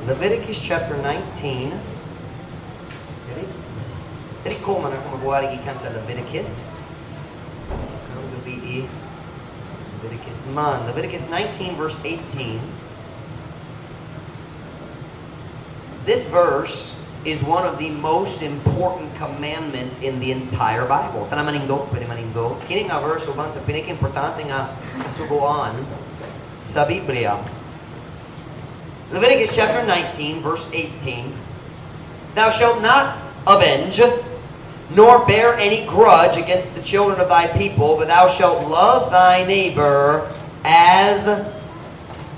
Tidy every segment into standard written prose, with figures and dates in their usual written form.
Leviticus chapter 19. Dili? Dili ko man ako magwali gikan sa Leviticus. Karong gabi, Leviticus man. Leviticus 19 verse 18. This verse is one of the most important commandments in the entire Bible. Tanan manindog, pwede manindog. Kini nga verse uban sa pinaka-importante nga kasuguan sa Biblia. Leviticus chapter 19 verse 18. "Thou shalt not avenge, nor bear any grudge against the children of thy people, but thou shalt love thy neighbor as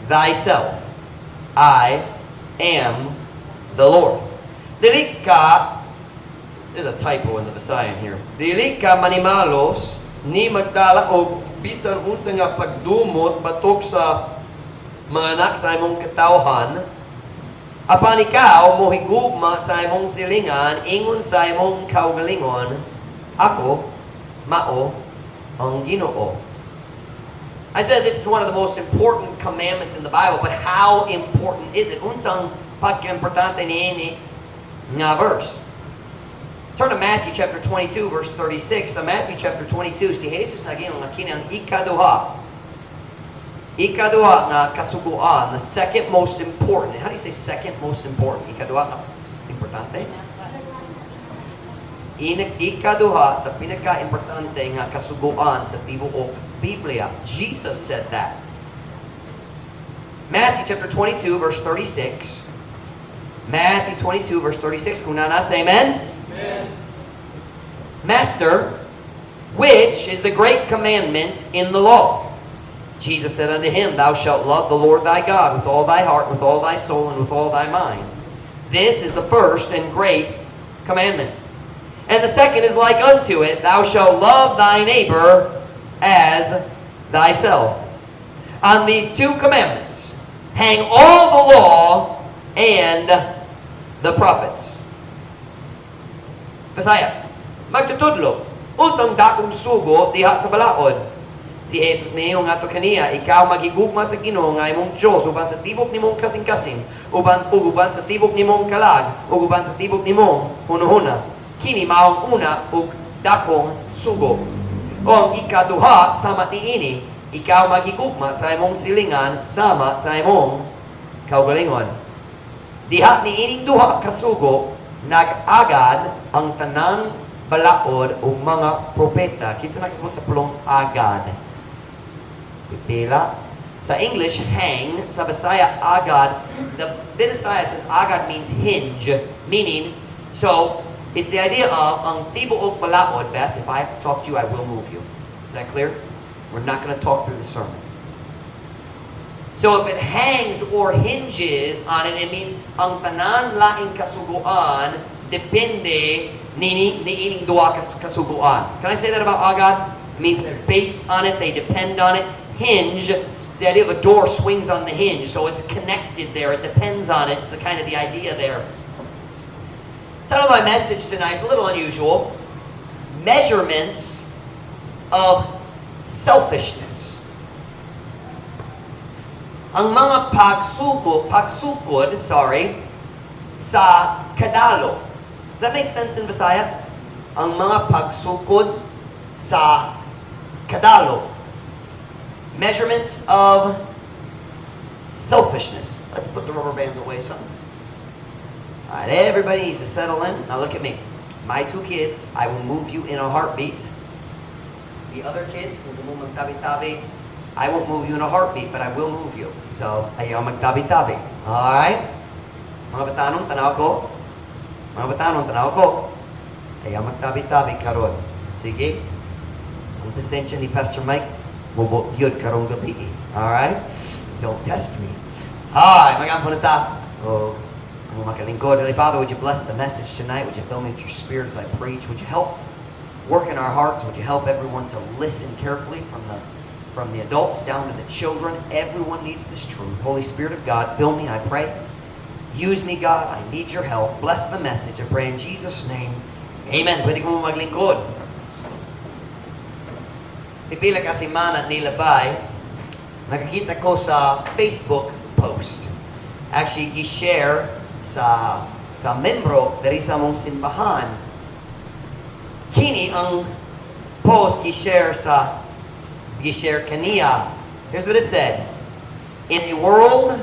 thyself. I am the Lord." Dili ka, there's a typo in the Visayan here. "Dili ka manimalos ni magdala og bisan unsa nga pagdumot batok sa mga anak sa imong katawhan, apan ikaw mohigugma sa imong silingan ingon sa imong kaugalingon. Ako mao ang Ginoo." I said this is one of the most important commandments in the Bible, but how important is it? Unsang pagka-importante niini nga verse? Turn to Matthew chapter 22, verse 36. Sa Matthew chapter 22, si Jesus nag-ingon nga kini ang ikaduha. Ikaduha nga kasuguan, the second most important. How do you say "second most important"? Ikaduha nga importante? Ikaduha sa pinaka-importante nga kasuguan sa tibuok Biblia. Jesus said that. Matthew chapter 22, verse 36. Matthew 22, verse 36. Kung naa na, say amen. Amen. "Master, which is the great commandment in the law?" Jesus said unto him, "Thou shalt love the Lord thy God with all thy heart, with all thy soul, and with all thy mind. This is the first and great commandment. And the second is like unto it: Thou shalt love thy neighbor as thyself. On these two commandments hang all the law and the prophets." Bisaya. "Magtutudlo, unsang dakong sugo diha sa balaod?" Si Jesus miingon ngadto kaniya, "Ikaw maghigugma sa Ginoo nga imong Dios uban sa tibok nimong kasing-kasing, uban ug uban sa tibok nimong kalag, ug uban sa tibok nimong hunuhuna. Kini mao ang una ug dakong sugo. O ang ikaduha sama niini: ikaw maghigugma sa imong silingan sama sa imong kaugalingon. Diha niining duha ka sugo nag-agad ang tanang balaod ug mga propeta." Kinsa nakasabot sa pulong "agad"? Pipila. Sa English, "hang." Sa Bisaya, "agad." The Bisaya says "agad" means hinge, meaning, so, it's the idea of ang tibuok balaod. Beth, if I have to talk to you, I will move you. Is that clear? We're not going to talk through the sermon. So if it hangs or hinges on it, it means ang tanan laing kasuguan depende nini niining duha kasuguan. Can I say that about "agad"? It means they're based on it, they depend on it. Hinge, it's the idea of a door swings on the hinge, so it's connected there. It depends on it. It's the kind of the idea there. Title of my message tonight is a little unusual. Measurements of Selfishness. Ang mga pagsuko, pagsukod, sorry, sa kadalo. Does that make sense in Bisaya? Ang mga pagsukod sa kadalo. Measurements of selfishness. Let's put the rubber bands away some. All right, everybody needs to settle in. Now look at me. My two kids, I will move you in a heartbeat. The other kids, kung mo magtabi-tabi, I won't move you in a heartbeat, but I will move you. So, ayaw magtabi-tabi. All right? Mga batanon, tanaw ko. Mga batanon, tanaw ko. Ayaw magtabi-tabi karon. Sige? Ang pasensya ni Pastor Mike, mubo gyud karong gabi. All right? Don't test me. Hi, mag-ampo na ta. Oh, ang makalingkod. Holy Father, would you bless the message tonight? Would you fill me with your Spirit as I preach? Would you help work in our hearts? Would you help everyone to listen carefully, from the adults down to the children? Everyone needs this truth. Holy Spirit of God, fill me, I pray. Use me, God. I need your help. Bless the message. I pray in Jesus' name. Amen. Pwede ko maglingkod. Pipila ka semana nilabay, nakakita ko sa Facebook post. Actually, gi-share sa membro diri sa among simbahan. Kini ang post gi-share kaniya. Here's what it said. "In a world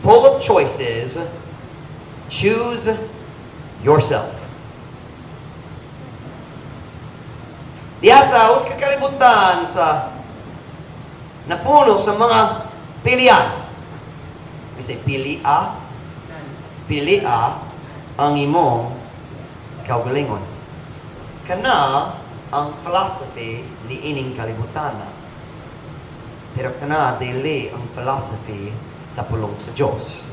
full of choices, choose yourself." Diya sa usa ka kalibutan sa napuno sa mga pilian. We say pili-a, pili-a ang imong kaugalingon. Kana ang philosophy ni ining kalibutan. Pero kana dili ang philosophy sa pulong sa Dios.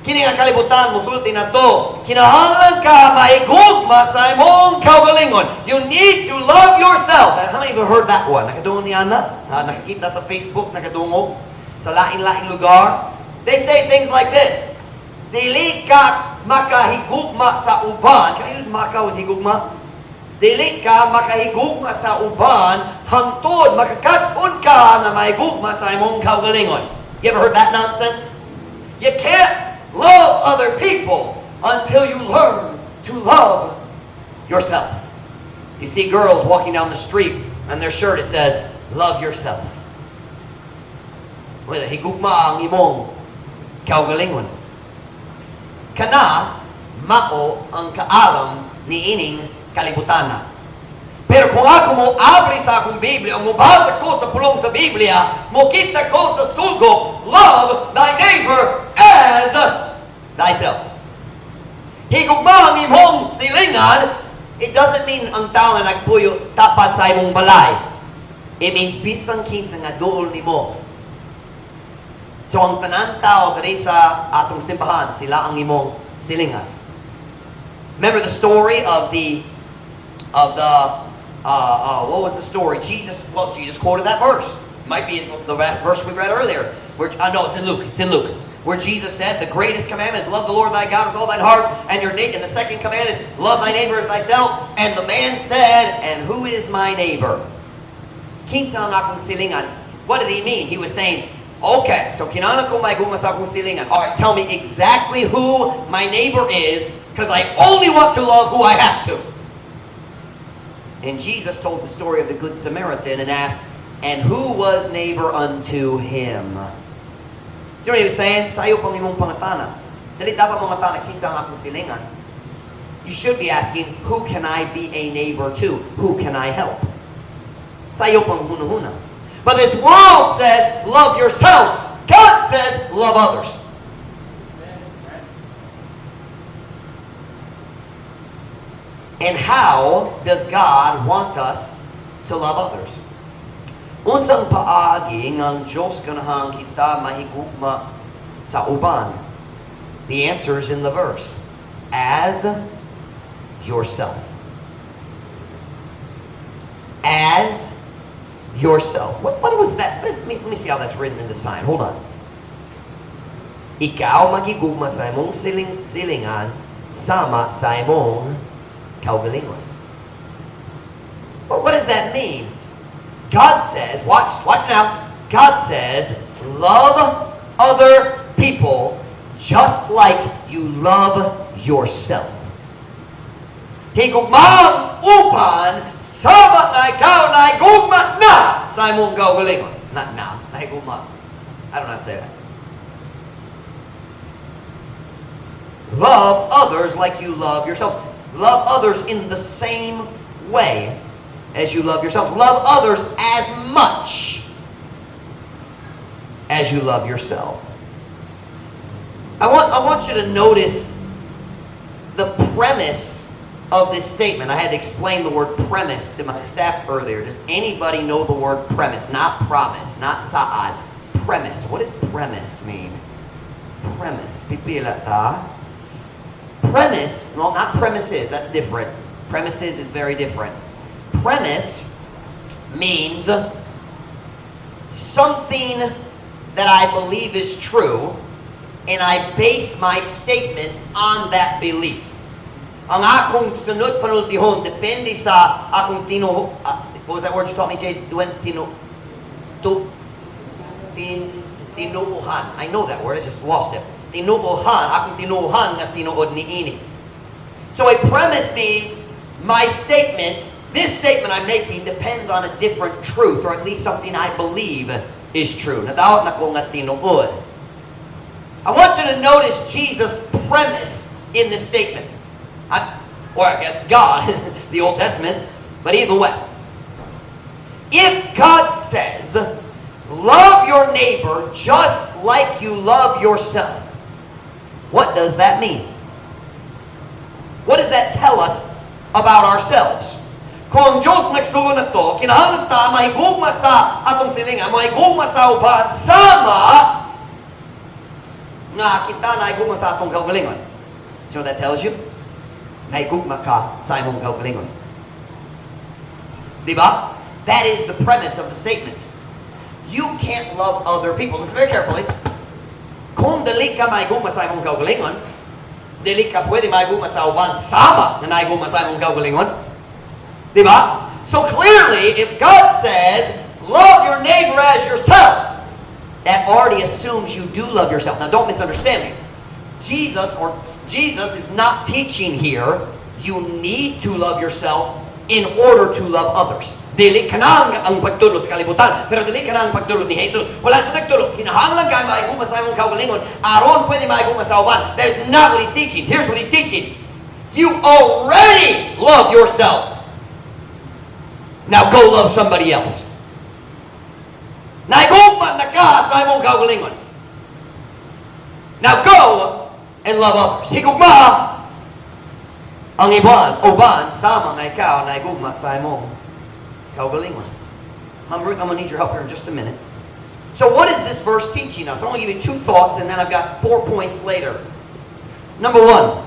Kini nga kalibutan musulti nato, kinahanglan ka mahigugma sa imong kaugalingon. You need to love yourself. How many of you heard that one? Nakadungog niya na? Nakikita sa Facebook, nakadungog sa lain-laing lugar. They say things like this. Dili ka makahigugma sa uban. Can I use "maka" with "higugma"? Dili ka makahigugma sa uban hangtod makakat-on ka na mahigugma sa imong kaugalingon. You ever heard that nonsense? You can't love other people until you learn to love yourself. You see girls walking down the street, and their shirt, it says, "Love yourself." Well, higugma ang imong kaugalingon. Kana, mao ang kaalam ni ining kalibutana. Pero kung ako mo abri sa akong Biblia, o mobasa ko sa pulong sa Biblia, mokita ko sa sugo, "Love thy neighbor as thyself." Higugma ang imong silingan, it doesn't mean ang tao nga nagpuyo tapat sa imong balay. It means bisan kinsa nga duol nimo. So ang tanan tao diri sa atong simbahan, sila ang imong silingan. Remember the story of the what was the story? Jesus, well, Jesus quoted that verse. Might be in the verse we read earlier. Where, no, it's in Luke. It's in Luke. Where Jesus said, "The greatest commandment is love the Lord thy God with all thine heart and your neighbor. And the second command is love thy neighbor as thyself." And the man said, "And who is my neighbor? Kinsa ang akong silingan?" What did he mean? He was saying, "Okay, so kinahanglan ko mahigugma sa akong silingan. All right, tell me exactly who my neighbor is, because I only want to love who I have to." And Jesus told the story of the Good Samaritan and asked, "And who was neighbor unto him?" Do you know what he was saying? Sayo pang imong pangutana. Dili dapat mangutana, "Kinsa ang akong silingan?" You should be asking, "Who can I be a neighbor to? Who can I help?" Sayo pang hunahuna. But this world says, "Love yourself." God says, "Love others." And how does God want us to love others? Unsang paagi nga ang Diyos ganahan kita mahigugma sa uban? The answer is in the verse. As yourself. As yourself. What was that? Let me see how that's written in the sign. Hold on. Ikaw maghigugma sa imong silingan sama sa imong kaugalingon. But what does that mean? God says, watch, watch now. God says, love other people just like you love yourself. Higugma ang uban sama nga ikaw nahigugma na sa imong kaugalingon. Not na, nahigugma. I don't know how to say that. Love others like you love yourself. Love others in the same way as you love yourself. Love others as much as you love yourself. I want you to notice the premise of this statement. I had to explain the word "premise" to my staff earlier. Does anybody know the word "premise"? Not "promise," not "saad." Premise. What does "premise" mean? Premise. Pipila ta. Premise, well, not "premises," that's different. "Premises" is very different. Premise means something that I believe is true, and I base my statement on that belief. Ang akong sunod panultihon depende sa akong tinu what was that word you taught me, Jade? Duen, tinu, tu, tin, Tinuohan. I know that word, I just lost it. Tinuohan, akong tinuohan nga tinuod niini. So a premise means my statement, this statement I'm making, depends on a different truth, or at least something I believe is true. Nadawat nako nga tinuod. I want you to notice Jesus' premise in this statement. Or I guess God, the Old Testament, but either way. If God says, "Love your neighbor just like you love yourself," what does that mean? What does that tell us about ourselves? Kung ang Diyos nagsulon nato, kinahanglan ta mahigugma sa atong silingan, mahigugma sa uban sama nga kita nahigugma sa atong kaugalingon. Do you know what that tells you? Nahigugma ka sa imong kaugalingon. Di ba? That is the premise of the statement. You can't love other people. Listen very carefully. Kung dili ka mahigugma sa imong kaugalingon, dili ka pwede mahigugma sa uban sama na nahigugma sa imong kaugalingon. Di ba? So clearly, if God says, "Love your neighbor as yourself," that already assumes you do love yourself. Now, don't misunderstand me. Jesus is not teaching here you need to love yourself in order to love others. Dili kanang ang pagtulo sa kalibutan, pero dili kanang ang pagtulo ni Jesus. Wala siya nagtulo. Kinahanglan ka mahigugma sa imong kaugalingon aron pwede mahigugma sa uban. That is not what he's teaching. Here's what he's teaching. You already love yourself. Now go love somebody else. Nahigugma na ka sa imong kaugalingon. Now go and love others. Higugma ang iban, uban sama nga ikaw nahigugma sa imong kaugalingon. Ma'am Ruth, I'm going to need your help here in just a minute. So what is this verse teaching us? I'm going to give you two thoughts, and then I've got 4 points later. Number one,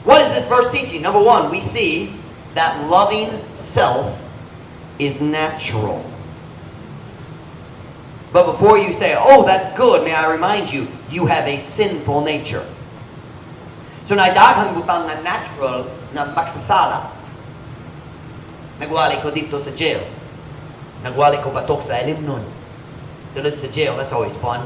what is this verse teaching? Number one, we see that loving self is natural. But before you say, "Oh, that's good," may I remind you, you have a sinful nature. So naay daghang butang nga natural na magsasala. Nagwali ko didto sa jail. Nagwali ko batok sa ilimnon. Sulod sa jail, that's always fun.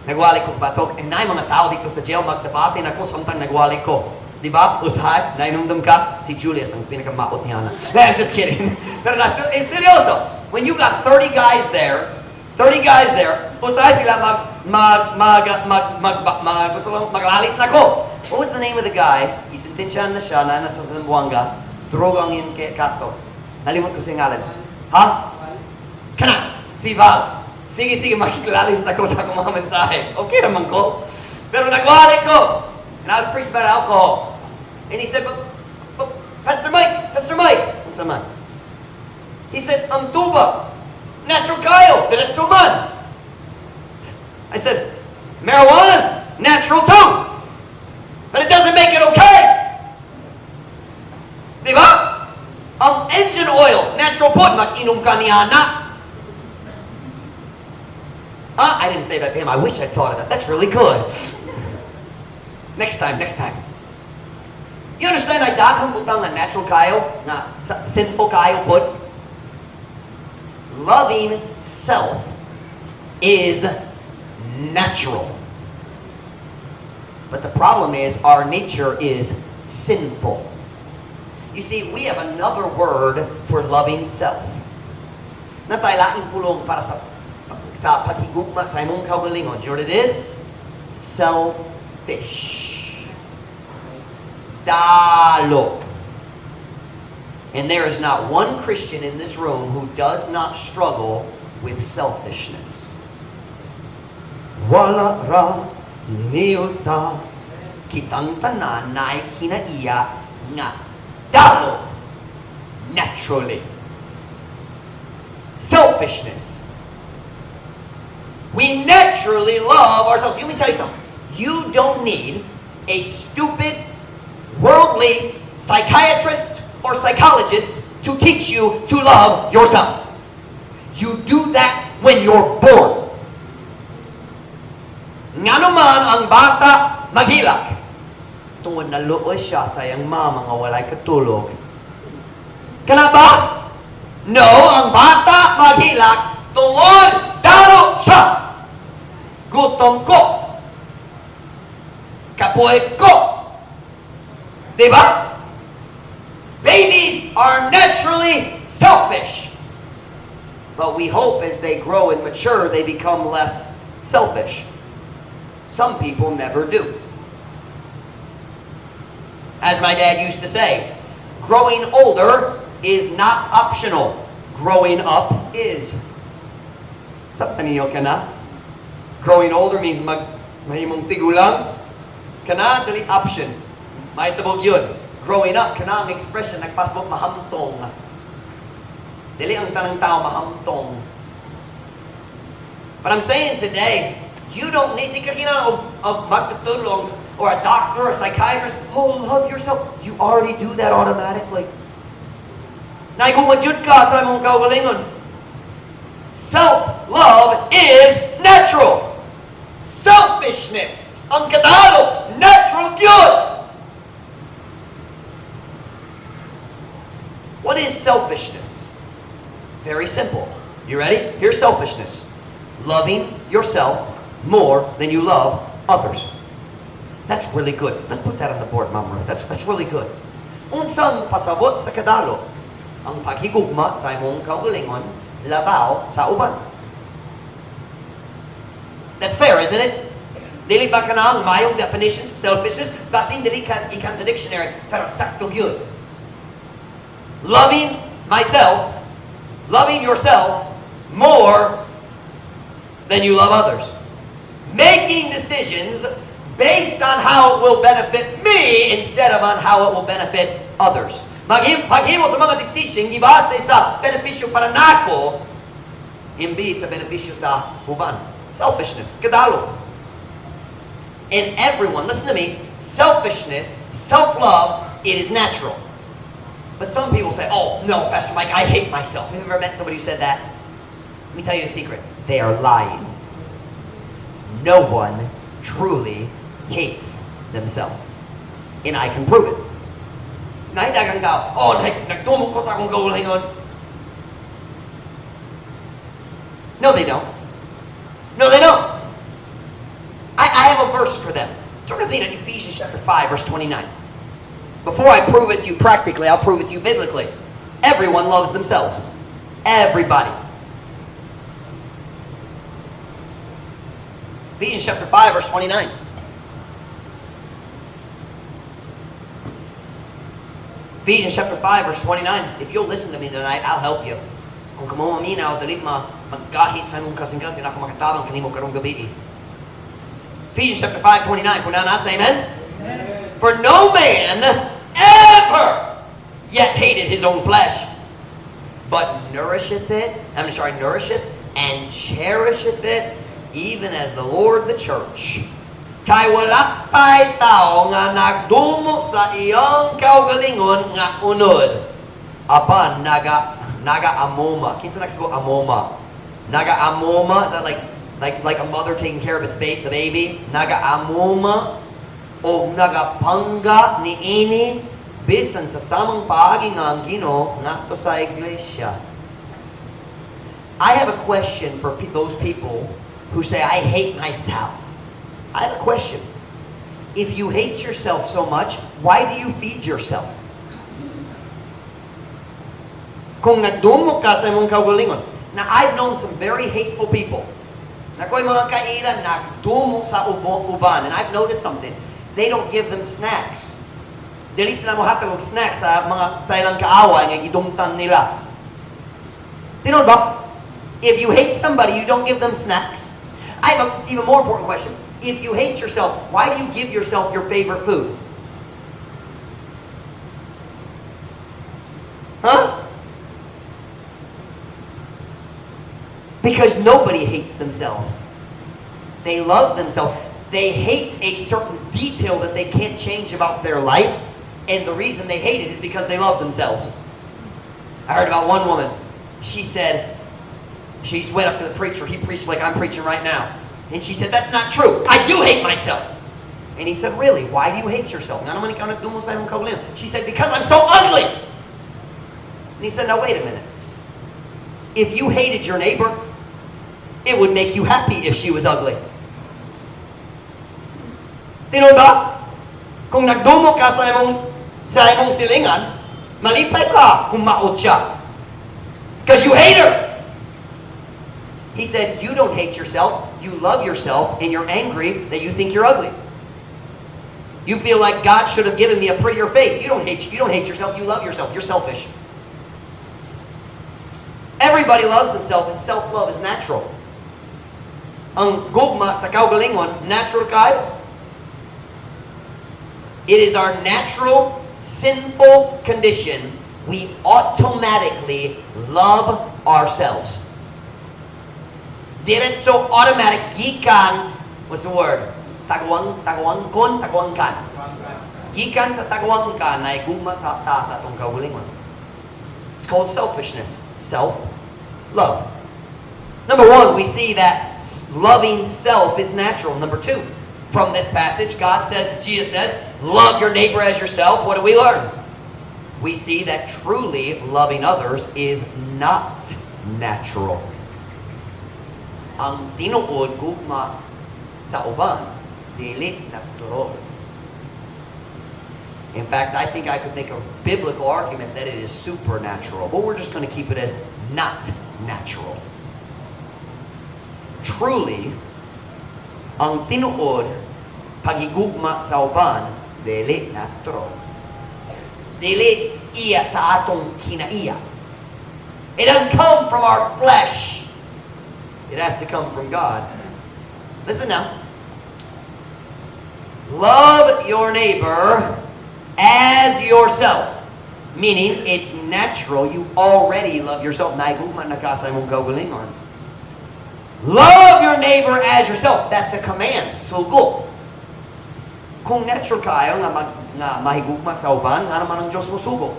Nagwali ko batok. And naay mga tao didto sa jail, magdebate nako samtang nagwali ko. Di ba? Usahay, nainomdom ka? Si Julius, ang pinakamaot niya na. I'm just kidding. Pero na, eh, seryoso. When you got 30 guys there, 30 guys there, usahay sila mag, mag, mag, mag, mag, mag, mag, gusto lang, maglalis nako. What was the name of the guy? Isentensyahan na siya na nasa Zamboanga. Droga ang iyang kaso. Nalimot ko siya ngalan. Ha? Kana! Si Val. Sige, sige, makiklalis na ko sa akong mga mensahe. Okay naman ko. Pero nagwali ko. And I was preaching about alcohol. And he said, But Pastor Mike, Pastor Mike." Unsa man? He said, "Ang tuba, natural kayo, diretso man." I said, "Marijuana's natural too. But it doesn't make it okay." Di ba? Ang engine oil, natural pod, mag-inom ka niya na. Ah, I didn't say that to him. I wish I'd thought of that. That's really good. Next time, next time. You understand, naay daghang butang nga natural kayo, nga sinful kayo pod. Loving self is natural. But the problem is our nature is sinful. You see, we have another word for loving self. Naa tay laing pulong para sa paghigugma sa imong kaugalingon. Do you know what it is? Selfish. Dalo. And there is not one Christian in this room who does not struggle with selfishness. Wala ra niusa kitang tanan naay kinaiya nga dalo naturally. Selfishness. We naturally love ourselves. Let me tell you something. You don't need a stupid, worldly psychiatrist or psychologist to teach you to love yourself. You do that when you're born. Ngano man ang bata maghilak? Tungod naluoy siya sa iyang mama nga walay katulog. Kana ba? No, ang bata maghilak tungod Kadalo siya. Gutom ko. Kapoy ko. Diba? Babies are naturally selfish. But we hope as they grow and mature, they become less selfish. Some people never do. As my dad used to say, "Growing older is not optional. Growing up is." Sabtan ninyo kana? Growing older means mag mahimong tigulang. Kana dili option. Mahitabo gyud. Growing up, kana ang expression nagpasabot mahamtong. Dili ang tanang tao mahamtong. But I'm saying today, you don't need, di ka kinahanglan og magtutulong or a doctor or a psychiatrist. "Oh, love yourself." You already do that automatically. Nahigugma jud ka sa imong kaugalingon. Self-love is natural. Selfishness, ang kadalo, natural gyud. What is selfishness? Very simple. You ready? Here's selfishness. Loving yourself more than you love others. That's really good. Let's put that on the board, Ma'am Maria. That's really good. Unsang pasabot sa kadalo? Ang paghigugma sa imong kaugalingon, labaw sa uban. That's fair, isn't it? Dili ba kana ang mayong definition sa selfishness? Basin dili ka gikan sa dictionary, pero sakto gyud. Loving myself, loving yourself more than you love others. Making decisions based on how it will benefit me instead of on how it will benefit others. Paghimo sa mga decision gibase sa benepisyo para nako imbis sa benepisyo sa uban. Selfishness, kadalo. And everyone, listen to me, selfishness, self-love, it is natural. But some people say, "Oh, no, Pastor Mike, I hate myself." Have you ever met somebody who said that? Let me tell you a secret. They are lying. No one truly hates themselves. And I can prove it. Naay daghang tao, "Oh, nagdumot ko sa akong kaugalingon." No, they don't. No, they don't. I have a verse for them. Turn with me to Ephesians chapter 5, verse 29. Before I prove it to you practically, I'll prove it to you biblically. Everyone loves themselves. Everybody. Ephesians chapter 5, verse 29. Ephesians chapter 5, verse 29. If you'll listen to me tonight, I'll help you. Kung kamo maminaw, dili ma maggahit sa imong kasing-kasing, ako makatabang kanimo karong gabi. Ephesians chapter 5, 29. Kung naa na, say amen. Amen. For no man ever yet hated his own flesh, but nourisheth it, I'm sorry, nourisheth and cherisheth it, even as the Lord the church. Kay wala pa'y tao nga nagdumo sa iyang kaugalingon nga unod. Apan naga amoma. Kinsa nagsabot amoma? Naga amoma, is that like a mother taking care of its the baby? Naga amoma o nagapangga niini bisan sa samang paagi nga ang Ginoo ngadto sa iglesia. I have a question for those people who say, "I hate myself." I have a question. If you hate yourself so much, why do you feed yourself? Kung nagdumo ka sa imong kaugalingon. Now, I've known some very hateful people. Naa koy mga kaila, nagdumo sa uban. And I've noticed something. They don't give them snacks. Dili sila mohatag og snacks sa mga sa ilang kaaway nga gidumtan nila. Tinuod ba? If you hate somebody, you don't give them snacks. I have an even more important question. If you hate yourself, why do you give yourself your favorite food? Huh? Because nobody hates themselves. They love themselves. They hate a certain detail that they can't change about their life. And the reason they hate it is because they love themselves. I heard about one woman. She said, she went up to the preacher. He preached like I'm preaching right now. And she said, "That's not true. I do hate myself." And he said, "Really? Why do you hate yourself?" She said, "Because I'm so ugly." And he said, "Now wait a minute. If you hated your neighbor, It would make you happy if she was ugly. Tinuod ba? Kung nagdumo ka sa imong silingan, malipay ka kung maot siya. Because you hate her. He said, "You don't hate yourself. You love yourself, and you're angry that you think you're ugly. You feel like God should have given me a prettier face. You don't hate yourself. You love yourself. You're selfish." Everybody loves themselves, and self-love is natural. Ang gugma sa kaugalingon, natural kaayo. It is our natural sinful condition. We automatically love ourselves. Diretso automatic gikan, what's the word? Tagwang, tagwangkon, tagwangkan. Gikan sa tagwangkan ay gugma sa ta sa atong kaugalingon. It's called selfishness. Self-love. Number one, we see that loving self is natural. Number two, from this passage, God says, Jesus says, "Love your neighbor as yourself." What do we learn? We see that truly loving others is not natural. Ang tinuod gugma sa uban, dili natural. In fact, I think I could make a biblical argument that it is supernatural, but we're just going to keep it as not natural. Truly, ang tinuod paghigugma sa uban, dili natural. Dili iya sa atong kinaiya. It doesn't come from our flesh. It has to come from God. Listen now. Love your neighbor as yourself. Meaning, it's natural. You already love yourself. Nahigugma na ka sa imong kaugalingon. Love your neighbor as yourself. That's a command. Sugo. Kung natural kaayo nga mahigugma sa uban, ngano man ang Diyos mosugo?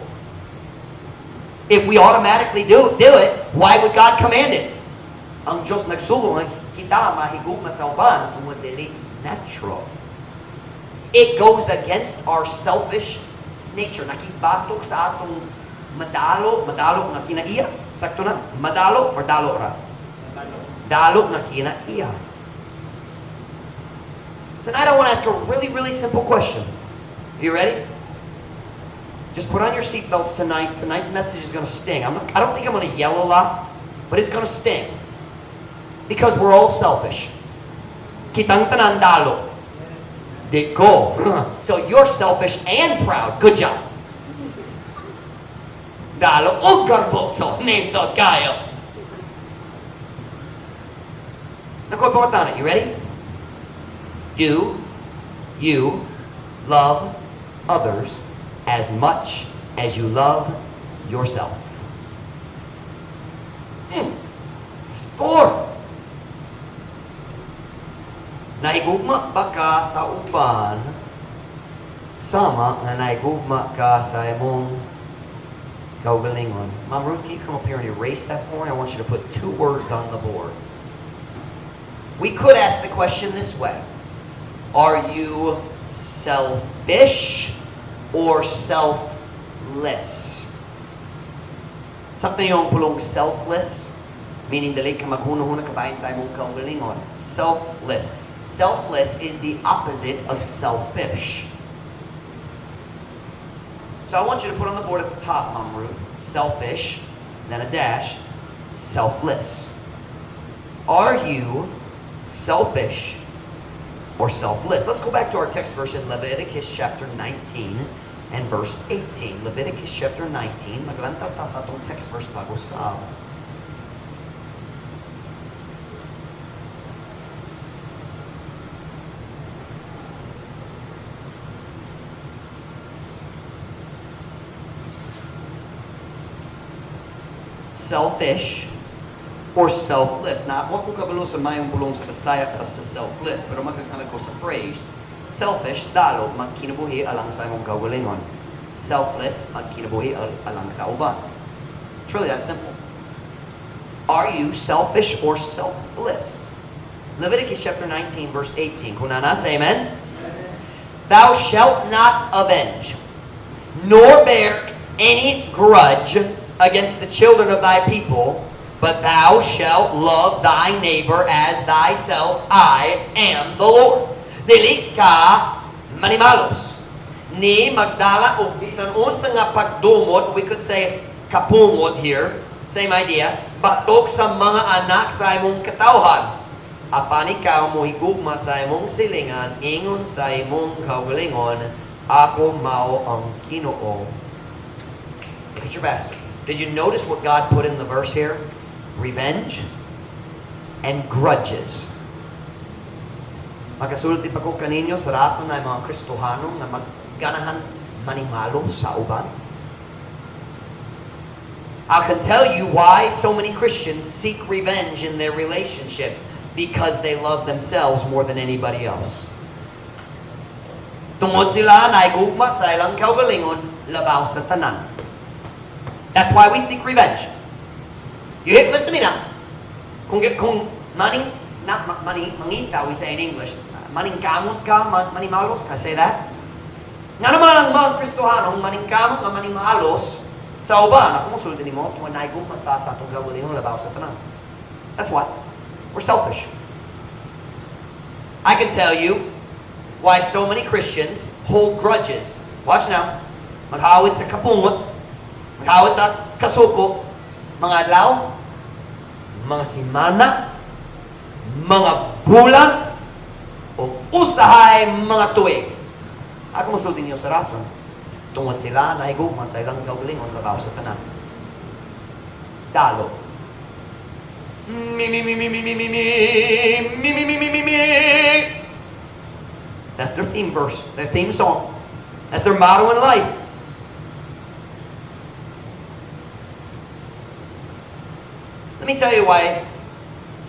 If we automatically do it, why would God command it? Ang Diyos nagsugo nga kita mahigugma sa uban tungod dili natural. It goes against our selfish nature. Nakibatok sa atong madalo, madalo nga kinaiya. Sakto na? Madalo or dalo ra? Dalo nga kinaiya. Tonight I want to ask a really, really simple question. Are you ready? Just put on your seatbelts tonight. Tonight's message is going to sting. I don't think I'm going to yell a lot, but it's going to sting. Because we're all selfish. Kitang tanan dalo. Di ko. So you're selfish and proud. Good job. Dalo og garboso. Nindot kaayo. Naku, pangutana. You ready? Do you love others as much as you love yourself? Pastor! Nahigugma ba ka sa uban sama nga nahigugma ka sa imong kaugalingon? Ma'am Ruth, can you come up here and erase that for me? I want you to put two words on the board. We could ask the question this way. Are you selfish or selfless? Something yung pulong selfless, meaning dili ka maghuna-huna kabahin sa imong kaugalingon. Selfless. Selfless is the opposite of selfish. So I want you to put on the board at the top, Mom Ruth, selfish, then a dash, selfless. Are you selfish or selfless? Let's go back to our text verse in Leviticus chapter 19 and verse 18. Leviticus chapter 19. Maglantaw ta sa atong text verse pag-usab. Selfish or selfless. Na, wa ko kabalo sa mayong pulong sa Bisaya para sa selfless, pero makagamit ko sa phrase. Selfish, dalo, magkinabuhi alang sa imong kaugalingon. Selfless, magkinabuhi alang sa uban. It's really that simple. Are you selfish or selfless? Leviticus chapter 19, verse 18. Kung naa na, say amen. Thou shalt not avenge, nor bear any grudge against the children of thy people, But thou shalt love thy neighbor as thyself. I am the Lord. Dili ka manimalos, ni magdala og bisan unsa nga pagdumot, we could say kapungot here, same idea, batok sa mga anak sa imong katawhan. Apan ikaw mohigugma sa imong silingan, ingon sa imong kaugalingon, ako mao ang Ginoo. Look at your best. Did you notice what God put in the verse here? Revenge and grudges. Makasulti pa ko kaninyo sa rason ng mga Kristohano nga magganahan manimalo sa uban. I can tell you why so many Christians seek revenge in their relationships: because they love themselves more than anybody else. Tungod sila naigugma sa ilang kaugalingon labaw sa tanan. That's why we seek revenge. Listen to me now. Kung maning, not mani, mangita, we say in English, maningkamot ka, manimalos, can I say that? Nga naman ang mga Kristohanong maningkamot nga manimalos sa uban. Ako mosulti nimo, tungod naigugma ta sa atong kaugalingon labaw sa tanan. That's why. We're selfish. I can tell you why so many Christians hold grudges. Watch now. Maghawid sa kapungot, maghawid sa kasuko, mga adlaw, mga simana, mga bulan, o usahay mga tuig. Ako mosulti niyo sa rason. Tungod sila nahigugma sa ilang kaugalingon labaw sa tanan. Dalo. Me, me, me, me, me, me, me, me, me, me, me, me, me, me. That's their theme verse, their theme song. That's their motto in life. Let me tell you why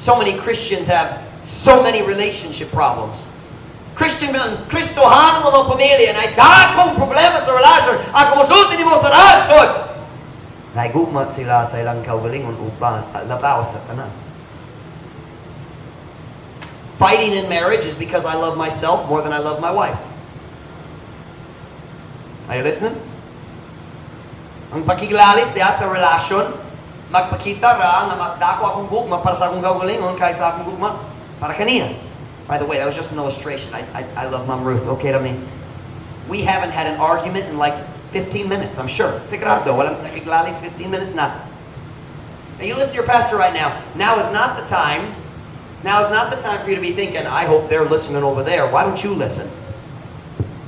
so many Christians have so many relationship problems. Christian, Kristohano nga mga pamilya na dakong problema sa relasyon. Ako mosulti nimo sa rason. Naigugma sila sa ilang kaugalingon uban labaw sa tanan. Fighting in marriage is because I love myself more than I love my wife. Are you listening? Ang pakiglalis diha sa relasyon, magpakita ra nga mas dako akong gugma para sa akong kaugalingon kaysa akong gugma para kaniya. By the way, that was just an illustration. I love Mom Ruth. Okay to me. We haven't had an argument in like 15 minutes, I'm sure. Sigurado, walang nakiglalis 15 minutes na. Now you listen to your pastor right now. Now is not the time. Now is not the time for you to be thinking, "I hope they're listening over there." Why don't you listen?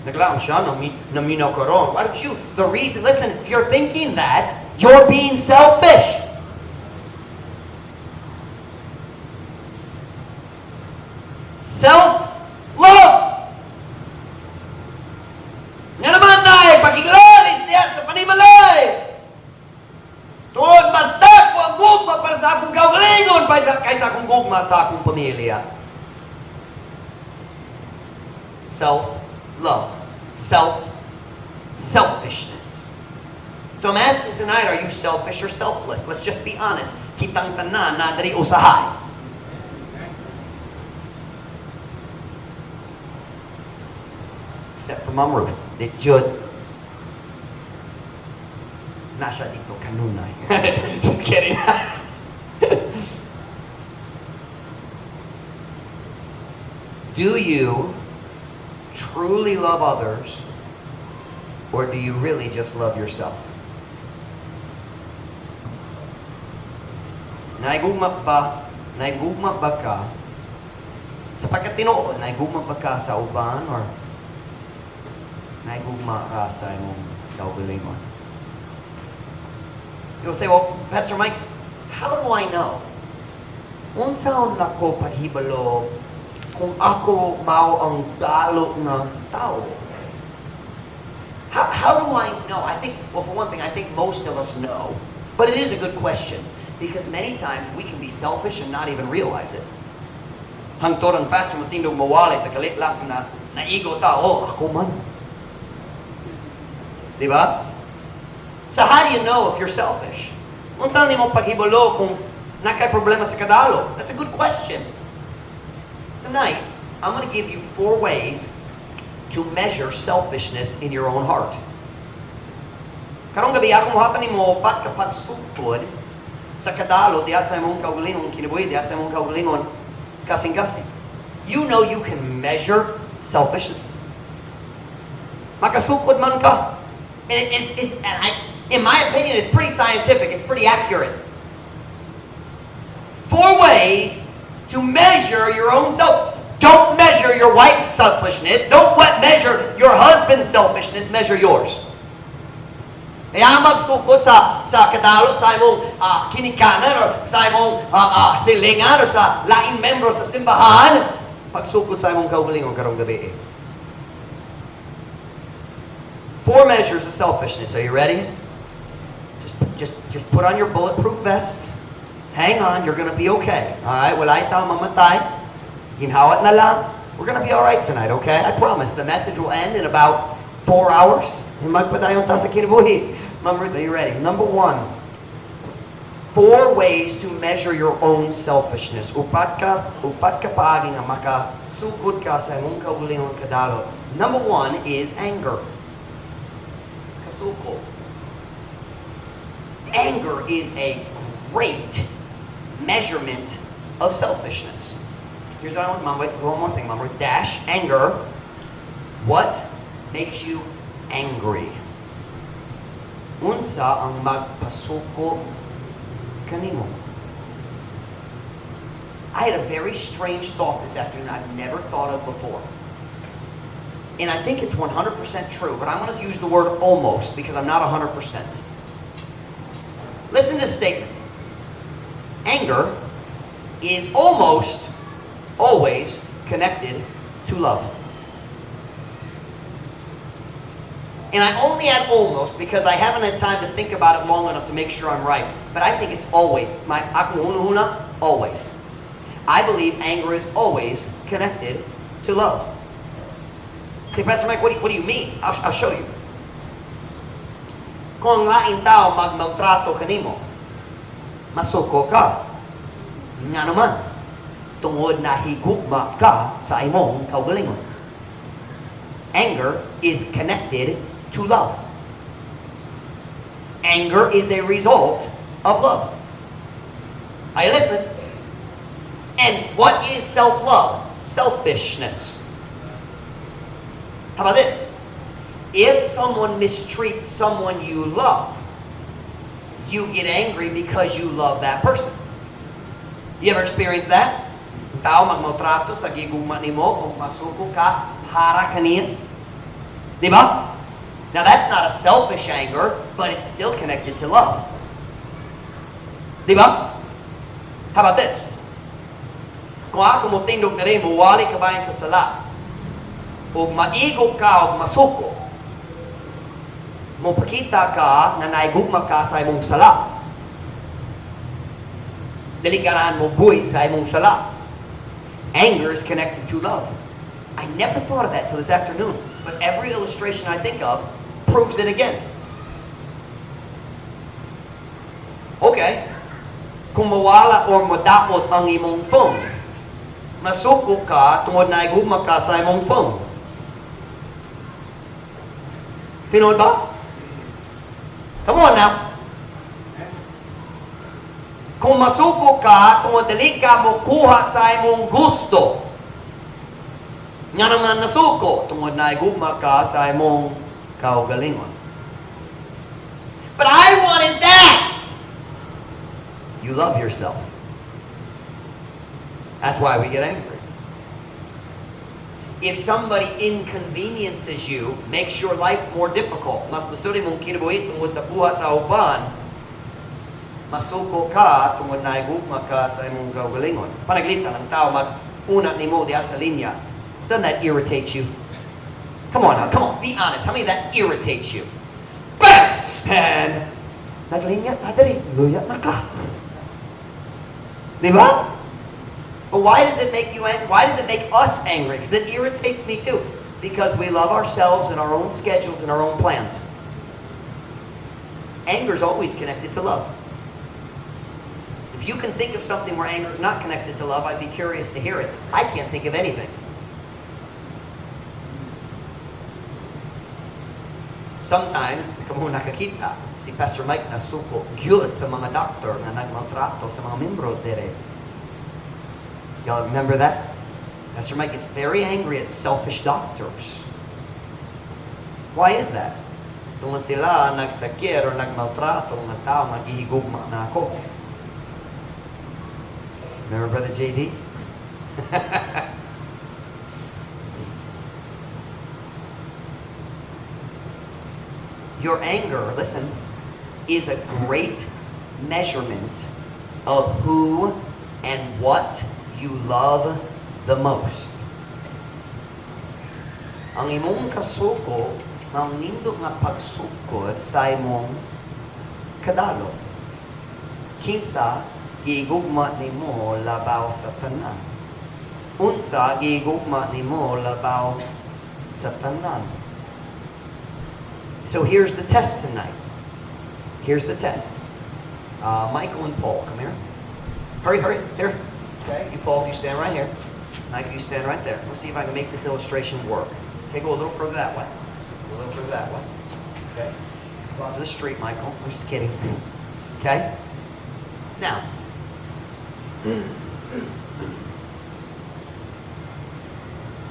Naglaon siya, naminaw karon. Why don't you? The reason, listen, if you're thinking that, you're being selfish. Self-love. Nga naman na pakiglalis diya sa panimalay. Tungod mas dako ang gugma para sa akong kaugalingon kaysa akong gugma sa akong pamilya. Self-love. Selfishness. So I'm asking tonight, are you selfish or selfless? Let's just be honest. Kitang tanan na diri usahay. Except for Mom Ruth. Di jud. Na siya dito kanunay. Just kidding. Do you truly love others or do you really just love yourself? Naigugma ba? Naigugma ba ka? Sa pagkatinuod, naigugma ba ka sa uban or naigugma ka sa imong kaugalingon? You'll say, "Well, Pastor Mike, how do I know? Unsaon nako paghibalo kung ako mao ang dalo nga tao? How do I know?" I think, well, for one thing, I think most of us know. But it is a good question because many times we can be selfish and not even realize it. Hangtod ang pastor motindog mawali sa kalit lang na naigo ta, "Oh, ako man." Di ba? So how do you know if you're selfish? Unsa nimo paghibalo kung naa kay problema sa kadalo? That's a good question. Tonight, I'm going to give you four ways to measure selfishness in your own heart. Karong gabi ako mohatag nimo upat ka pagsugpod Sa kadalo diha sa imong kaugalingon kinabuhi, diha sa imong kaugalingon kasing-kasing. You know you can measure selfishness. Makasukod man ka. And in my opinion, it's pretty scientific. It's pretty accurate. Four ways to measure your own self. Don't measure your wife's selfishness. Don't measure your husband's selfishness. Measure yours. Kaya magsukod sa kadalo sa imong kinikanan or sa imong silingan or sa lain membro sa simbahan, pagsukod sa imong kaugalingon karong gabii. Four measures of selfishness. Are you ready? Just put on your bulletproof vest. Hang on, you're gonna be okay. All right? Walay tao mamatay. Ginhawat na lang. We're gonna be all right tonight, okay? I promise. The message will end in about 4 hours. Magpadayon ta sa kinabuhi. Ma'am Ruth, are you ready? Number one, four ways to measure your own selfishness. Upat ka paagi nga makasukod ka sa imong kaugalingon kadalo. Number one is anger. Kasuko. Anger is a great measurement of selfishness. Here's what I want, Mom. Wait, one more thing, Mom. Ruth. Dash, anger. What makes you angry? Unsa ang magpasuko kanimo? I had a very strange thought this afternoon I've never thought of before. And I think it's 100% true, but I'm going to use the word "almost" because I'm not 100%. Listen to this statement. Anger is almost always connected to love. And I only add "almost" because I haven't had time to think about it long enough to make sure I'm right. But I think it's always. My akong huna, always. I believe anger is always connected to love. Say, "Pastor Mike, what do you mean?" I'll show you. Kung ang laing tao magmaltrato kanimo, masuko ka. Nga naman, tungod na higugma ka sa imong kaugalingon. Anger is connected to love. Anger is a result of love. Are you listening? And what is self-love? Selfishness. How about this? If someone mistreats someone you love, you get angry because you love that person. You ever experience that? Tao magmaltrato sa gigugma nimo ug masuko ka para kaniya. Di ba? Now, that's not a selfish anger, but it's still connected to love. Di ba? How about this? Kung ako mo tindog diri, muwali ka bahin sa sala, ug maigo ka ug masuko, mopakita ka nga naigugma ka sa imong sala. Dili ganahan mo buhi sa imong sala. Anger is connected to love. I never thought of that till this afternoon, but every illustration I think of proves it again. Okay. Kung mawala or madamot ang imong phone, masuko ka tungod na igugma ka sa imong phone. Tinuod ba? Come on now. Kung masuko ka, tungod dili ka mokuha sa imong gusto, nga naman nasuko, tungod na igugma ka sa imong kaugalingon. "But I wanted that!" You love yourself. That's why we get angry. If somebody inconveniences you, makes your life more difficult, mas lisod imong kinabuhi tungod sa buhat sa uban, masuko ka tungod na igugma ka sa imong kaugalingon. Panaglitan ang tao mag-una nimo diha sa linya. Doesn't that irritate you? Come on now, come on, be honest. How many of that irritates you? Bam! And naglinya ka dali, luya na ka. Di ba? But why does it make you angry? Why does it make us angry? Because it irritates me too. Because we love ourselves and our own schedules and our own plans. Anger is always connected to love. If you can think of something where anger is not connected to love, I'd be curious to hear it. I can't think of anything. Sometimes, kamo nakakita, si Pastor Mike nasuko gyud sa mga doctor nga nagmaltrato sa mga membro diri. Y'all remember that? Pastor Mike gets very angry at selfish doctors. Why is that? Tungod sila nagsakit or nagmaltrato nga tao nga gihigugma nako. Remember Brother JD? Your anger, listen, is a great measurement of who and what you love the most. Ang imong kasuko, ang nindot nga pagsukod sa imong kadalo. Kinsa gigugma nimo labaw sa tanan? Unsa gigugma nimo labaw sa tanan? So here's the test tonight. Here's the test. Michael and Paul, come here. Hurry, hurry, here. Okay, you, Paul, you stand right here. Michael, you stand right there. Let's see if I can make this illustration work. Okay, go a little further that way. Go a little further that way. Okay. Go out to the street, Michael. I'm just kidding. Okay? Now,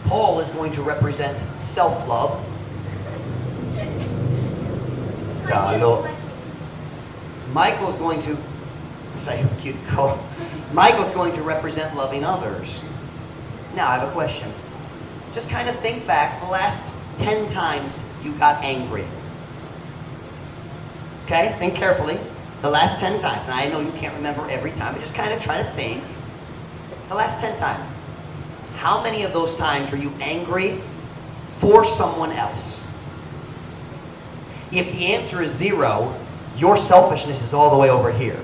Paul is going to represent self-love. Dalo. Michael's going to say cute call. Michael's going to represent loving others. Now I have a question. Just kind of think back the last 10 times you got angry. Okay? Think carefully. The last 10 times. And I know you can't remember every time, but just kind of try to think. The last 10 times. How many of those times were you angry for someone else? If the answer is 0, your selfishness is all the way over here.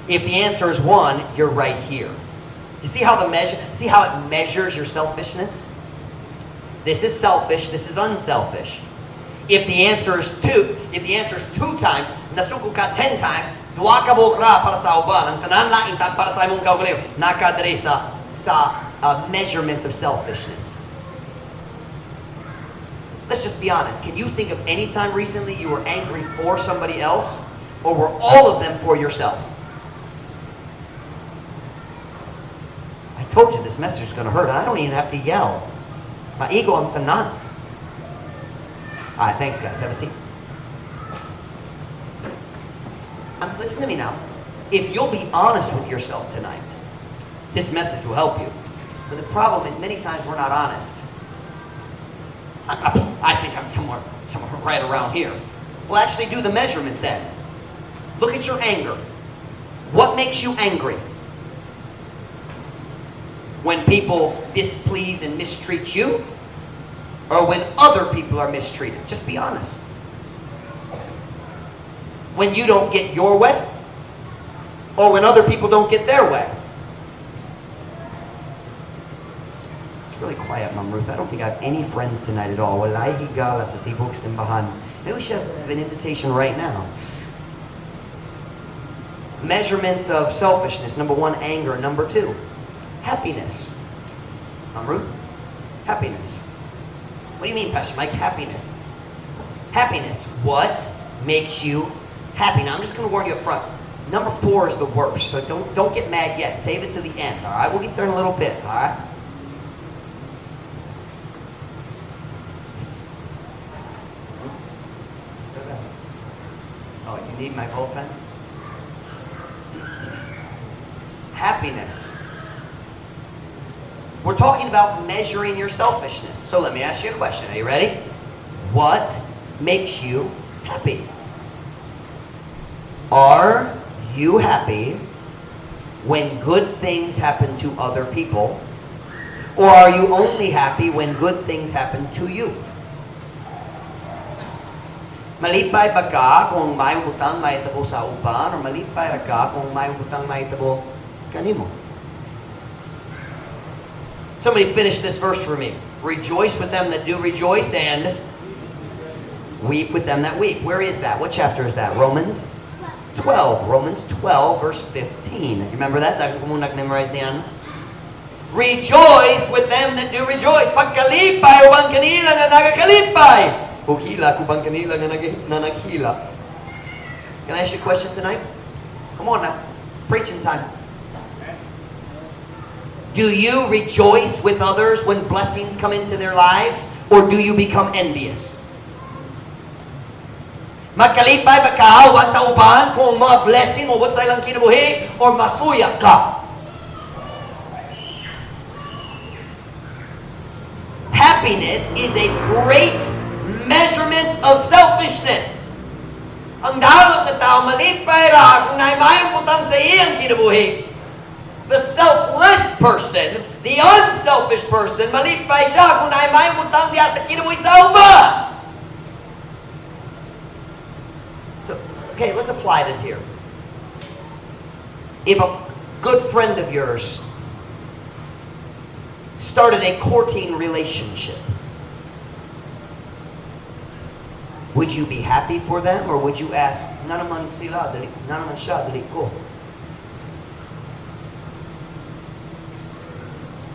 If the answer is 1, you're right here. You see how it measures your selfishness? This is selfish, this is unselfish. If the answer is 2, if the answer is 2 times, nasuko ka 10 times, duha ka buok ra para sa uban, ang tanan lain ta para sa imong kaugalingon, nakadiri sa measurement of selfishness. Let's just be honest. Can you think of any time recently you were angry for somebody else? Or were all of them for yourself? I told you this message is going to hurt. I don't even have to yell. Maigo ang tanan. All right, thanks, guys. Have a seat. Listen to me now. If you'll be honest with yourself tonight, this message will help you. But the problem is many times we're not honest. I think I'm somewhere right around here. Well, actually do the measurement then. Look at your anger. What makes you angry? When people displease and mistreat you? Or when other people are mistreated? Just be honest. When you don't get your way? Or when other people don't get their way? It's really quiet, Mom Ruth. I don't think I have any friends tonight at all. Walay higala sa tibok simbahan. Maybe we should have an invitation right now. Measurements of selfishness. Number 1, anger. Number 2, happiness. Mom Ruth? Happiness. What do you mean, Pastor Mike? Happiness. Happiness. What makes you happy? Now, I'm just going to warn you up front. Number 4 is the worst, so don't get mad yet. Save it to the end, all right? We'll get there in a little bit, all right? Oh, you need my bullpen? Happiness. We're talking about measuring your selfishness. So let me ask you a question. Are you ready? What makes you happy? Are you happy when good things happen to other people? Or are you only happy when good things happen to you? Malipay ba ka kung may butang mahitabo sa uban? Or malipay ra ka kung may butang mahitabo kanimo? Somebody finish this verse for me. Rejoice with them that do rejoice and weep with them that weep. Where is that? What chapter is that? Romans 12. Romans 12, verse 15. You remember that? Dahil kung nag-memorize niyan. Rejoice with them that do rejoice. Pagkalipay, uban kanila nga nagakalipay. Ug hilak uban kanila nga naghilak. Can I ask you a question tonight? Come on now. It's preaching time. Do you rejoice with others when blessings come into their lives, or do you become envious? Magkalipay ba ka sa uban kung mga blessing mo sa ilang kinabuhi, or masuyak ka? Happiness is a great measurement of selfishness. Ang dalot na tao, malipay ra kung naay maayong butang sa iyang kinabuhi. The selfless person, the unselfish person, malipay siya kung naay maayong butang diha sa kinabuhi sa uban. So, okay, let's apply this here. If a good friend of yours started a courting relationship, would you be happy for them, or would you ask, "Nga naman sila, dili, nga naman siya, dili ko"?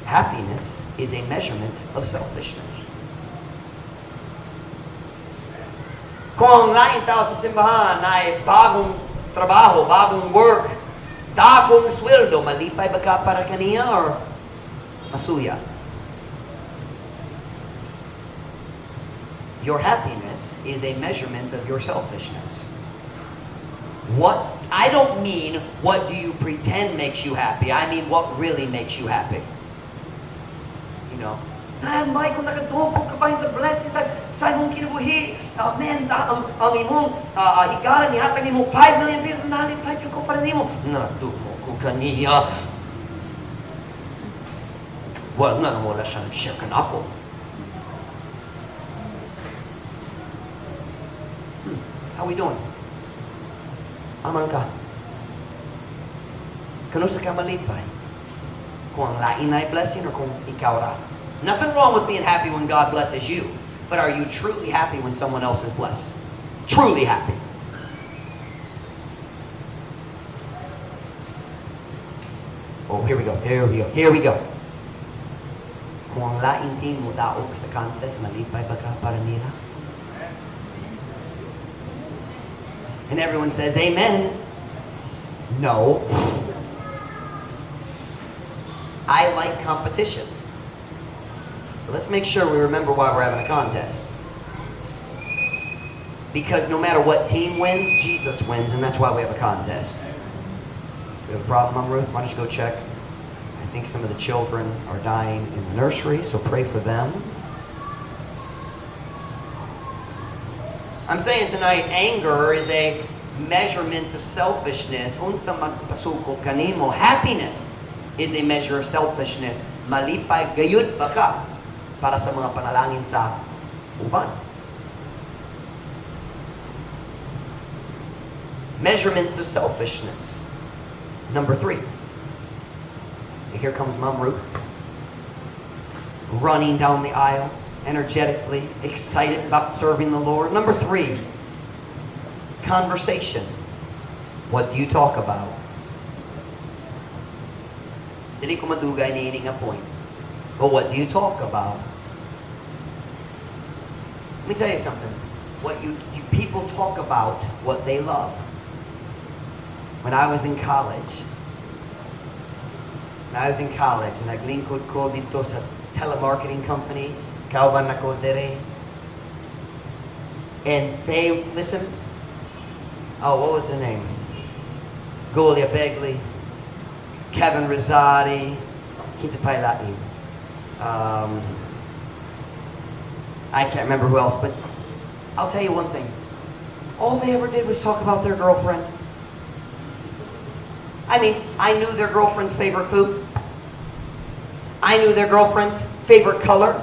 Happiness is a measurement of selfishness. Kung ang laing tao sa simbahan ay bagong trabaho, bagong work, dakong sweldo, malipay ba ka para kaniya or masuya? Your happiness is a measurement of your selfishness. What I don't mean what do you pretend makes you happy. I mean, what really makes you happy? Ah, Michael, nakadugo ka pa sa blessings sa imong kinabuhi. Man, ang imong higala, nihatag nimo 5 million pesos, nalipay ko para nimo. Nadumo ko kaniya. Well, nga wala siya nag-share kanako. How we doing? Aman ka. Kanusa ka malipay? Kung ang lain ay blessing or kung ikaw ra? Nothing wrong with being happy when God blesses you. But are you truly happy when someone else is blessed? Truly happy. Oh, here we go. Here we go. Here we go. Kung ang laing team mo daog sa contest, malipay ba ka para nila? And everyone says, "Amen." No. I like competition. But let's make sure we remember why we're having a contest. Because no matter what team wins, Jesus wins, and that's why we have a contest. We have a problem, Mom Ruth? Why don't you go check? I think some of the children are dying in the nursery, so pray for them. I'm saying tonight, anger is a measurement of selfishness. Unsa magpasuko kanimo. Happiness is a measure of selfishness. Malipay gayud ba ka para sa mga panalangin sa uban? Measurements of selfishness. Number 3. Here comes Mom Ruth, running down the aisle, energetically, excited about serving the Lord. Number 3, conversation. What do you talk about? Dili ko madugay ni nga point. But what do you talk about? Let me tell you something. What you people talk about what they love. When I was in college, naglingkod ko dito sa telemarketing company, kauban nako dere. And they, listen, oh, what was the name? Golia Begley, Kevin Rosati, kinsa pa lain. I can't remember who else, but I'll tell you one thing. All they ever did was talk about their girlfriend. I mean, I knew their girlfriend's favorite food. I knew their girlfriend's favorite color.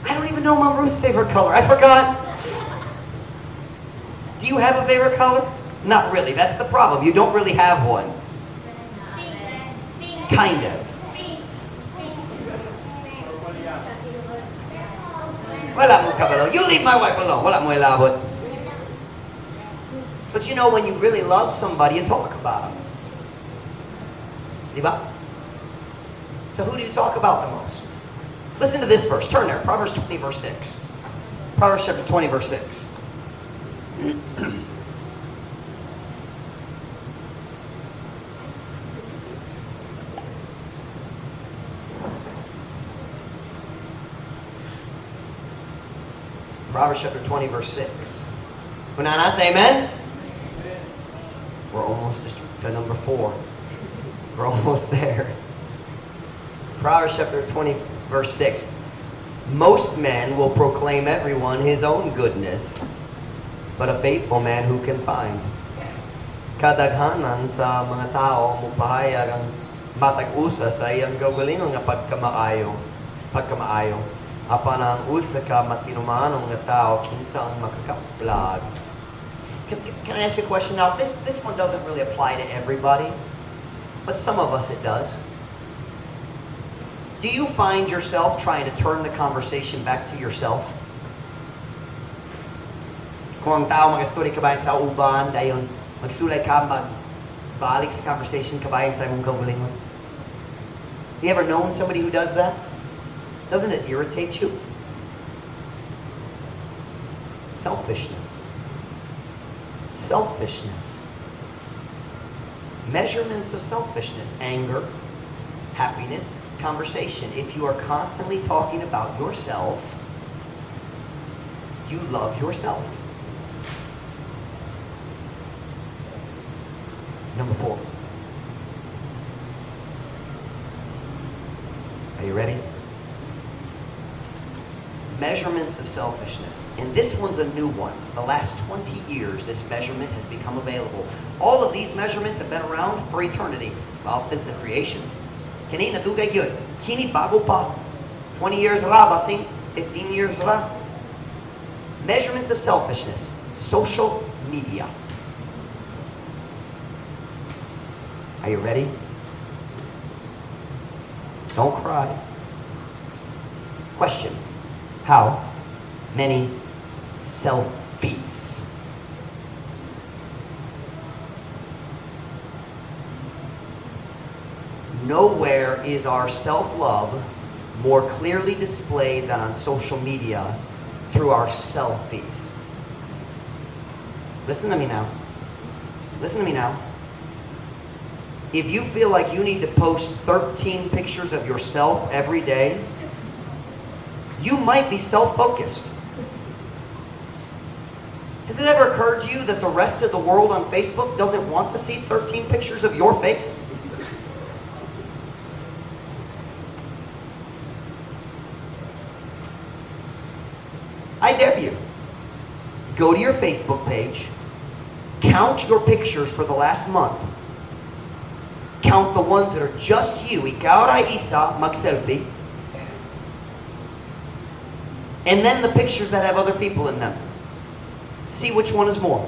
I don't even know Mom Ruth's favorite color. I forgot. Do you have a favorite color? Not really. That's the problem. You don't really have one. Pink. Kind of. Pink. Pink. Wala mo kabalo. You leave my wife alone. Wala mo ilabot. But you know, when you really love somebody, you talk about them. Diba? So who do you talk about the most? Listen to this verse. Turn there. Proverbs 20, verse 6. Proverbs chapter 20, verse 6. Proverbs chapter 20, verse 6. Kunana, say amen. We're almost to number 4. We're almost there. Proverbs chapter 20, verse 6. Most men will proclaim everyone his own goodness, but a faithful man who can find? Kadaghanan sa mga tao mupahayag ang matag usa sa iyang kaugalingon nga pagkamaayo. Apan ang usa ka matinumanon nga tao, kinsa ang makakaplag? Can I ask you a question now? This one doesn't really apply to everybody, but some of us it does. Do you find yourself trying to turn the conversation back to yourself? Kung ang tao mag-istorya kabahin sa uban, dayon magsulay ka, magbalik sa conversation kabahin sa imong kaugalingon. You ever known somebody who does that? Doesn't it irritate you? Selfishness. Selfishness. Measurements of selfishness. Anger, happiness, conversation. If you are constantly talking about yourself, you love yourself. Number 4. Are you ready? Measurements of selfishness. And this one's a new one. The last 20 years, this measurement has become available. All of these measurements have been around for eternity. Well, since the creation. Kini nadugay gyud. Kini bago pa. 20 years ra, basing 15 years ra. Measurements of selfishness. Social media. Are you ready? Don't cry. Question. How many selfies? Nowhere is our self-love more clearly displayed than on social media through our selfies. Listen to me now. Listen to me now. If you feel like you need to post 13 pictures of yourself every day, you might be self-focused. Has it ever occurred to you that the rest of the world on Facebook doesn't want to see 13 pictures of your face? I dare you. Go to your Facebook page, count your pictures for the last month, count the ones that are just you, ikaw ra isa, mag-selfie, and then the pictures that have other people in them. See which one is more.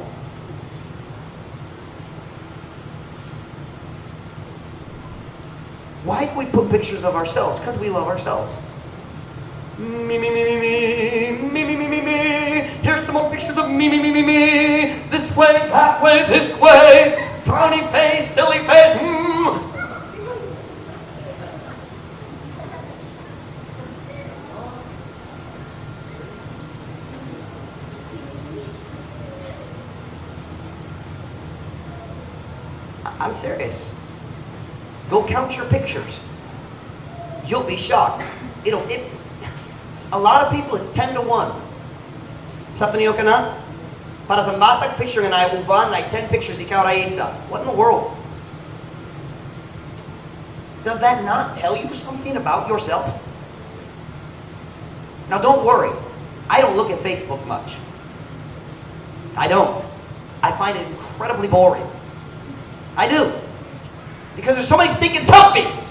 Why do we put pictures of ourselves? Because we love ourselves. Me, me, me, me, me, me, me, me, me, me. Here's some more pictures of me, me, me, me, me. This way, that way, this way. Frowny face, silly face. I'm serious. Go count your pictures. You'll be shocked. A lot of people, it's 10 to 1. Sa paniyo ka na? Para sa matag picture nga naay uban, naay 10 pictures, ikaw ra isa. What in the world? Does that not tell you something about yourself? Now don't worry. I don't look at Facebook much. I don't. I find it incredibly boring. I do. Because there's so many stinking selfies.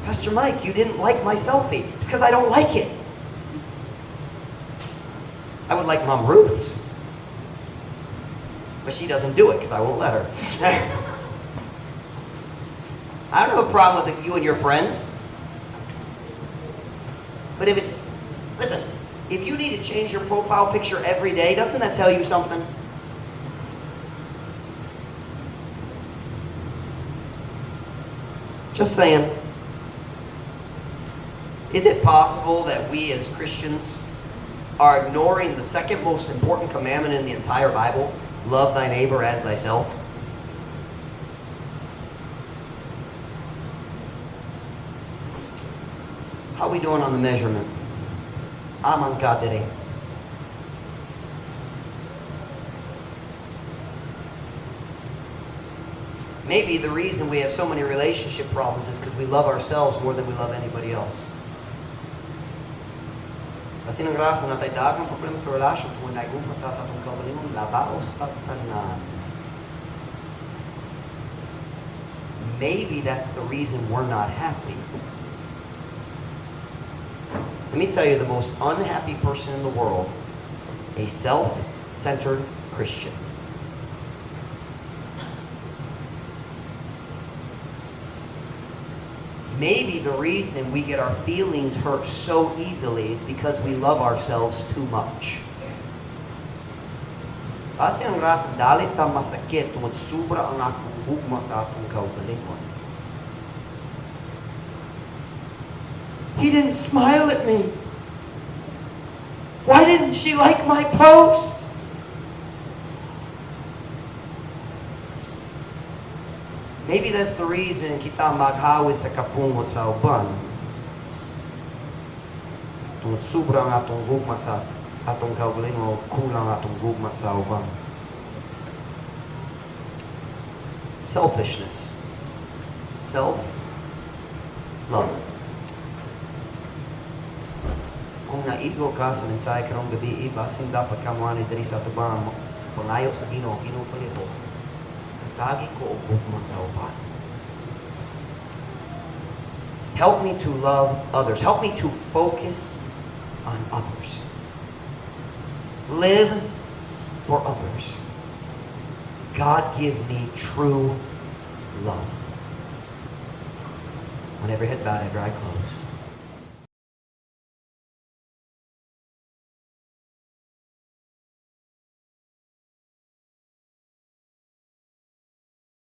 Pastor Mike, you didn't like my selfie. It's because I don't like it. I would like Mom Ruth's. But she doesn't do it because I won't let her. I don't have a problem with you and your friends. But if it's, listen, if you need to change your profile picture every day, doesn't that tell you something? Just saying. Is it possible that we as Christians are ignoring the second most important commandment in the entire Bible? Love thy neighbor as thyself. How are we doing on the measurement? Aman ka diri. Maybe the reason we have so many relationship problems is because we love ourselves more than we love anybody else. Basin ang rason naa tay daghang problema sa relasyon kung nagugma ta sa atong kaugalingon labaw sa tanan. Maybe that's the reason we're not happy. Let me tell you, the most unhappy person in the world, a self-centered Christian. Maybe the reason we get our feelings hurt so easily is because we love ourselves too much. Basin ang rason, dali ta masakit tungod sobra ang atong gugma sa atong kaugalingon. He didn't smile at me. Why didn't she like my post? Maybe that's the reason kita maghawid sa kapungot sa uban. Tungod sobra ang atong gugma sa atong kaugalingon, kulang atong gugma sa uban. Selfishness. Self-love. Kung naigo ka sa mensahe karong gabii, basin dapat ka mo diri sa atubang pangayo sa Ginoo, "Ginoo, palihog hatagi ko og gugma sa uban. Help me to love others. Help me to focus on others. Live for others. God, give me true love." When every head bowed, every eye closed.